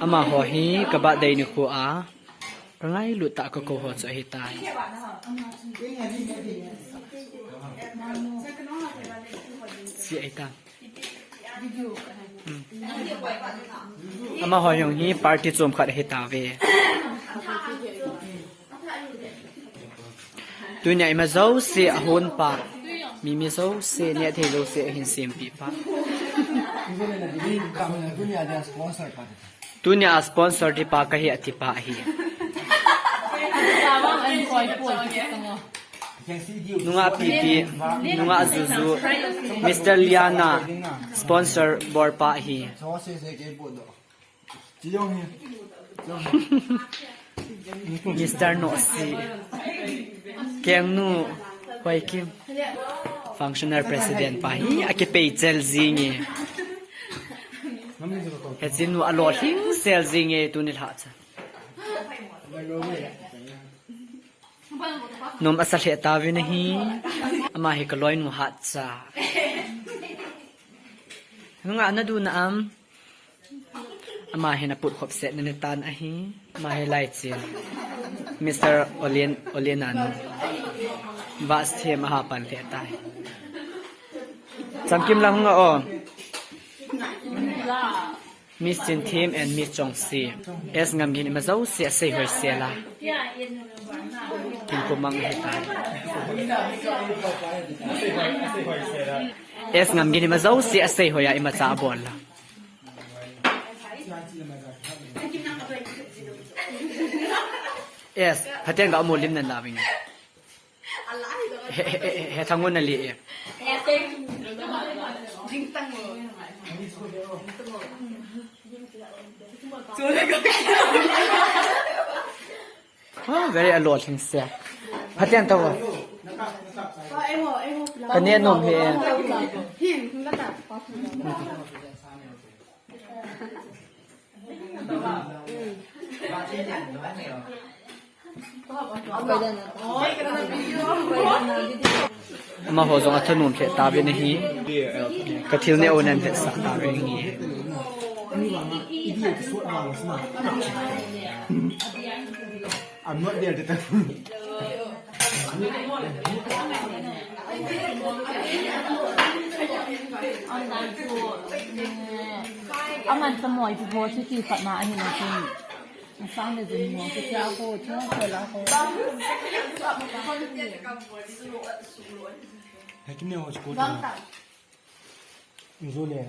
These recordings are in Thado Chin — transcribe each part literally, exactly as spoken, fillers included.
Amaho hi ka birthday nikho a ka ngailut tah ka kou ho chu ahitai. Chi ahitai. Hmm. Amaho jong hi party chom khat ahitauve. Tunia ima jouse ahon pa, mi mi jouse, neh thei jouse ahin sempeh pa. Tunia sponsor ti pa kahi ati pa ahi. Nungah pipi, nungah juju, Mister Liana, sponsor bol pa ahi. Mister Nohsi, Kengnu, Hoikim, functional president pa hi akipei chel jinge. Hiche nu alolhing sel jinge tuni lhah cha. Nom asa lheh tauvin ahi. Ama hi ka loinu hatcha. Nungah nadu na am. Ama hi na put khop set na ni tan ahi. Ama hi lai chin. Mister Olen, Olen anu. Vas them aha pan lheh tai. Chamkim la hung a o. Miss Chinthim and Miss Chongsi. S Ngamgin ima jouse asei hoi sel a. Kin ko mang hi ta. S Ngamgin ima jouse asei hoi a imacha abol la. S, phaten ga mo lim nan la ving. He, he, he, he thangun na li e. Oh, very alot thing se. Phaten to. Ka ne nom he. Amaho jong athanom lheh tauvin ahi. Ka thil neh u nan vetsah tauvin ahi. I'm not there to tell you. Aman ta moi pu bo chu ti khat na ahi na chu. Sang le jin mo chu tia ko, tia ko la ko. Hakim ne ho chu ko ta. Zule,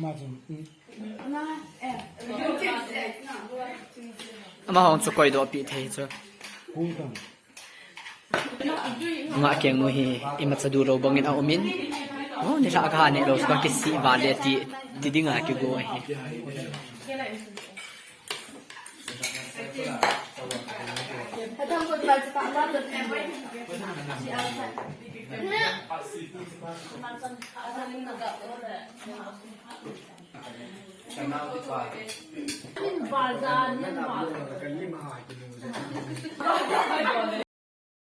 ma chun. Ama hong chu koi doh pi thei chu. Nga keng nu hi imacha du lou bangin a umin. Oh, ni la ka ne lou ka kisi vale ti, ti dinga kigo hi.